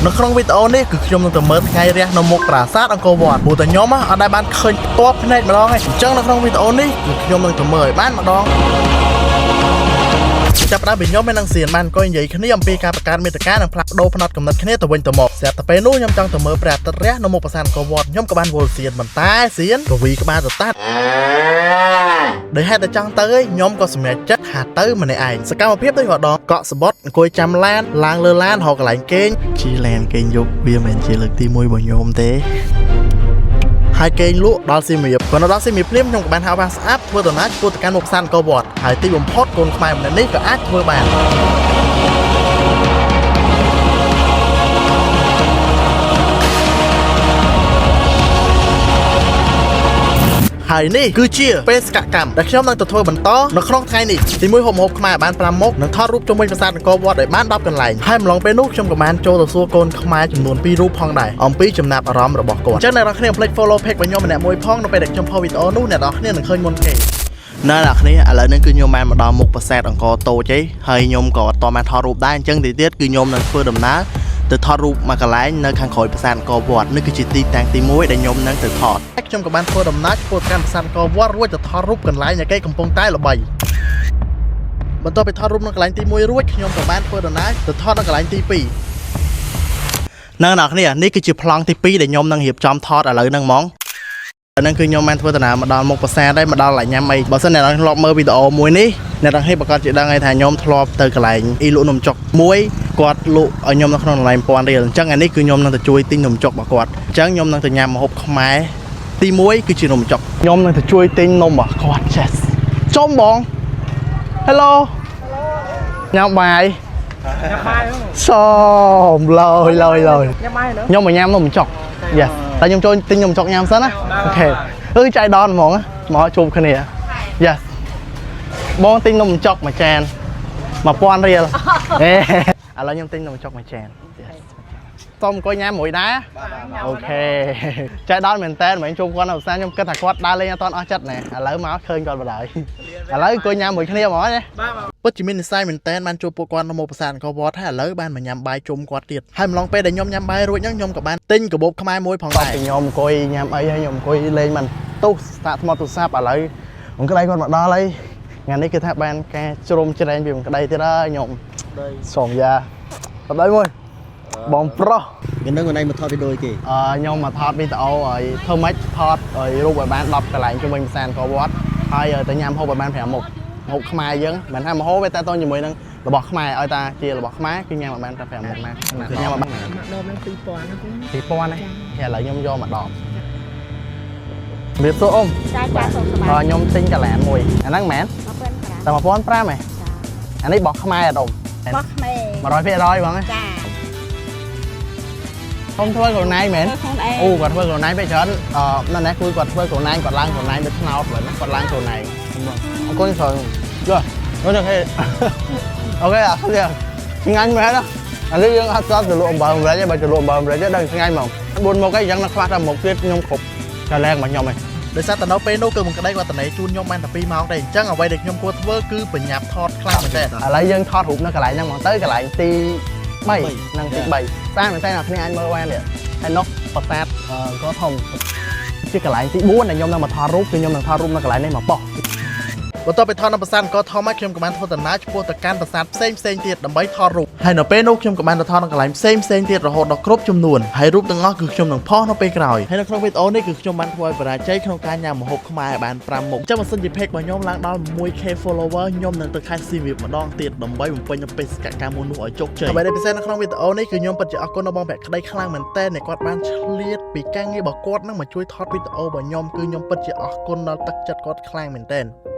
នៅក្នុងវីដេអូនេះគឺខ្ញុំនឹងទៅមើលថ្ងៃរះនៅមុខប្រាសាទអង្គរវត្តព្រោះតែខ្ញុំអត់ដែលបានឃើញផ្ទាល់ភ្នែកម្ដងទេអញ្ចឹងនៅក្នុងវីដេអូនេះគឺខ្ញុំនឹងទៅមើលឲ្យបានម្ដង ចាប់ផ្ដើមពីខ្ញុំមាននឹងសៀនបានអង្គុយនិយាយគ្នាអំពីការបង្កើតមាតិកានិងផ្លាស់ប្ដូរផ្នត់គំនិតគ្នាទៅវិញទៅមកស្រាប់តែពេលនោះខ្ញុំចង់ទៅមើលព្រះអាទិត្យរះនៅមុខប្រាសាទអង្គរវត្តខ្ញុំក៏បានវល់សៀនប៉ុន្តែសៀនកវីក្បាលទៅតាត់ដោយហេតុតែចង់ទៅឯងខ្ញុំក៏សម្រេចចិត្តថាទៅម្នាក់ឯងសកម្មភាពដូចរដងកក់សបុតអង្គុយចាំឡានឡើងលើឡានរកកន្លែងគេងជីឡានគេងយប់វាមិនមែនជាលើកទី1របស់ខ្ញុំទេ ហើយគេងលក់ដល់សៀមរាបគាត់នៅដល់សៀមរាបភ្លាមខ្ញុំក៏បានហៅវ៉ាស្អាប់ធ្វើដំណើរឆ្ពោះទៅកាន់មុខប្រាសាទអង្គរវត្តហើយទីបំផុតកូនខ្មែរម្នាក់នេះក៏អាចធ្វើបាន ហើយនេះគឺជាបេសកកម្មដែលខ្ញុំនឹងទៅធ្វើបន្តនៅក្នុងថ្ងៃនេះទីមួយហូបម្ហូបខ្មែរឲ្យបាន5មុខនិងថតរូបជុំវិញប្រាសាទអង្គរវត្តឲ្យបាន10កន្លែងហើយម្លងពេលនោះខ្ញុំក៏បានចូលទៅសួរកូនខ្មែរចំនួន2រូបផងដែរអំពីចំណាប់អារម្មណ៍របស់គាត់អញ្ចឹងអ្នកនរគ្នាកុំភ្លេច follow page របស់ខ្ញុំម្នាក់មួយផងនៅពេលដែលខ្ញុំផុសវីដេអូនោះអ្នកនរគ្នានឹងឃើញមុនគេណែអ្នកនរគ្នាឥឡូវនេះគឺខ្ញុំបានមកដល់មុខប្រាសាទអង្គរតូចឯងហើយខ្ញុំក៏អត់តបានថតរូបដែរអញ្ចឹងទីទៀតគឺខ្ញុំនឹងធ្វើដំណើរទៅថតរូបមួយកន្លែងនៅខាងក្រោយប្រាសាទអង្គរវត្តនេះគឺជាទីតាំងទី1ដែលខ្ញុំនឹងទៅថតខ្ញុំក៏បានធ្វើដំណើរឆ្ពោះទៅកាន់ប្រាសាទអង្គរវត្តរួចទៅថតរូបកន្លែងដែលគេកំពុងតែល្បីបន្ទាប់ពីថតរូបនៅកន្លែងទី1រួចខ្ញុំក៏បានធ្វើដំណើរទៅថតនៅកន្លែងទី2នៅអ្នកនរគ្នានេះគឺជាប្លង់ទី2ដែលខ្ញុំនឹងរៀបចំថតឥឡូវហ្នឹងហ្មង ហ្នឹងគឺខ្ញុំបានធ្វើដំណើរមកដល់មុខប្រាសាទហើយមកដល់កន្លែងញ៉ាំអីបើសិនអ្នកនរធ្លាប់មើលវីដេអូមួយនេះអ្នកនរគ្នាប្រកាសជាដឹងហើយថាខ្ញុំធ្លាប់ទៅកន្លែងអ៊ីលក់នំចុកមួយគាត់លក់ឲ្យខ្ញុំនៅក្នុងតម្លៃ1000រៀលអញ្ចឹងអានេះគឺខ្ញុំនឹងទៅជួយទិញនំចុករបស់គាត់អញ្ចឹងខ្ញុំនឹងទៅញ៉ាំម្ហូបខ្មែរទី1គឺជានំចុកខ្ញុំនឹងទៅជួយទិញនំរបស់គាត់ Yes ចុំបង Hello ញ៉ាំបាយ ញ៉ាំបាយ សមឡយឡយឡយ ញ៉ាំបាយនៅ ខ្ញុំមកញ៉ាំនំបញ្ចុក Yes តែខ្ញុំចូលទិញនំបញ្ចុកញ៉ាំសិនណាOK អឺចៃដនហ្មងមកជួបគ្នា Yes បងទិញនំបញ្ចុកមួយចាន1000រៀលអេឥឡូវខ្ញុំទិញនំបញ្ចុកមួយចាន Yes សុំអង្គុយញ៉ាំមួយដែរ OK ចៃដនមែនតើមិនជួបគាត់នៅផ្សារខ្ញុំគិតថាគាត់ដើរលេងអត់ទាន់អស់ចិត្តណែឥឡូវមកឃើញគាត់បណ្ដោយឥឡូវអង្គុយញ៉ាំមួយគ្នាហ្មងណា ពិតជាមាននិស្ស័យមែនតែនបានជួបពួកគាត់នៅមុខប្រាសាទអង្គរវត្តហើយឥឡូវបានមកញ៉ាំបាយជុំគាត់ទៀតហើយម្លងពេលដែលខ្ញុំញ៉ាំបាយរួចហ្នឹងខ្ញុំក៏បានទិញកាបូបខ្មែរមួយផងដែរខ្ញុំអង្គុយញ៉ាំអីហើយខ្ញុំអង្គុយលេងមិនទុះស្តាក់ថ្មទូរស័ព្ទឥឡូវអង្គក្តីគាត់មកដល់ហើយថ្ងៃនេះគឺថាបានការជ្រោមជ្រែងពីអង្គក្តីទៀតហើយខ្ញុំសូមយ៉ាបដិមួយបងប្រុស ថ្ងៃហ្នឹងខ្លួនឯងមកថតវីដេអូគេ អឺខ្ញុំមកថតវីដេអូឲ្យធ្វើម៉េចថតឲ្យរូបឲ្យបាន10កន្លែងជុំវិញប្រាសាទអង្គរវត្តហើយទៅញ៉ាំហូបឲ្យបាន5មុខ ម្ហូបខ្មែរយើងមិនថាម្ហូបទេតែតជាមួយនឹងរបស់ខ្មែរឲ្យតាជារបស់ខ្មែរគឺញ៉ាំឲ្យបានតែ5មុខណាគឺញ៉ាំឲ្យបាន ដុំនឹង2000ហ្នឹង 2000ណាឥឡូវខ្ញុំយកមកដបរៀបសួរអ៊ំ ចាចាសូមសប្បាយ អឺខ្ញុំទិញកាឡានមួយអាហ្នឹងមែន 15 តែ1500ហ៎អានេះរបស់ខ្មែរអត់អ៊ំ បោះខ្មែរ 100%ហ្មង ចា អ៊ំធ្វើខ្លួនឯងមែន ធ្វើខ្លួនឯង អូគាត់ធ្វើខ្លួនឯងពេលច្រើនអឺនៅនេះគួយគាត់ធ្វើខ្លួនឯងគាត់ឡើងខ្លួនឯងទៅឆ្នោតវិញគាត់ឡើងខ្លួនឯងអរគុណច្រើនយល់អូខេ OK អរគុណឆ្ងាញ់មែនណាអានេះយើងអត់ស្គាល់ទៅលក់អំបិលម្រេចទេបើទៅលក់អំបិលម្រេចទេដឹងឆ្ងាញ់ហ្មង4មុខអីយ៉ាងណាខ្វះតែមុខទៀតខ្ញុំគ្រប់តែឡើងមកខ្ញុំឯងដោយសារតែនៅពេលនោះគឺមកក្តីគាត់តនេជូនខ្ញុំបានតែ2ម៉ោងទេអញ្ចឹងអ្វីដែលខ្ញុំគួរធ្វើគឺប្រញាប់ថតខ្លាំងមែនទេឥឡូវយើងថតរូបនៅកន្លែងហ្នឹងហ្មងទៅកន្លែងទី3និងទី3ស្អាតមែនទេអ្នកគ្នាអាចមើលបាននេះហើយនោះប្រាសាទអង្គរធំជាកន្លែងទី4ដែលខ្ញុំនឹងមកថតរូបគឺខ្ញុំនឹងថតរូបនៅកន្លែងនេះមកប៉ុស្តិ៍ បន្ទាប់ពីថតនៅប្រាសាទអង្គរធំហើយខ្ញុំក៏បានធ្វើដំណើរឆ្ពោះទៅកាន់ប្រាសាទផ្សេងផ្សេងទៀតដើម្បីថតរូបហើយនៅពេលនោះខ្ញុំក៏បានទៅថតនៅកន្លែងផ្សេងផ្សេងទៀតរហូតដល់គ្រប់ចំនួនហើយរូបទាំងអស់គឺខ្ញុំនឹងផុសនៅពេលក្រោយហើយនៅក្នុងវីដេអូនេះគឺខ្ញុំបានធ្វើឲ្យបរាជ័យក្នុងការញ៉ាំម្ហូបខ្មែរឲ្យបាន5មុខចាំបើសិនជា page របស់ខ្ញុំឡើងដល់ 1K follower ខ្ញុំនឹងទៅខេត្តសៀមរាបម្ដងទៀតដើម្បីបំពេញនូវបេសកកម្មមួយនោះឲ្យជោគជ័យអ្វីដែលពិសេសនៅក្នុងវីដេអូនេះគឺខ្ញុំពិតជាអរគុណដល់បងប្រាក់ក្តីខ្លាំងមែនទែនដែលគាត់បានឆ្លៀតពីការងាររបស់គាត់នឹងមកជួយថតវីដេអូរបស់ខ្ញុំគឺខ្ញុំពិតជាអរគុណដល់ទឹកចិត្តគាត់ខ្លាំងមែនទែន។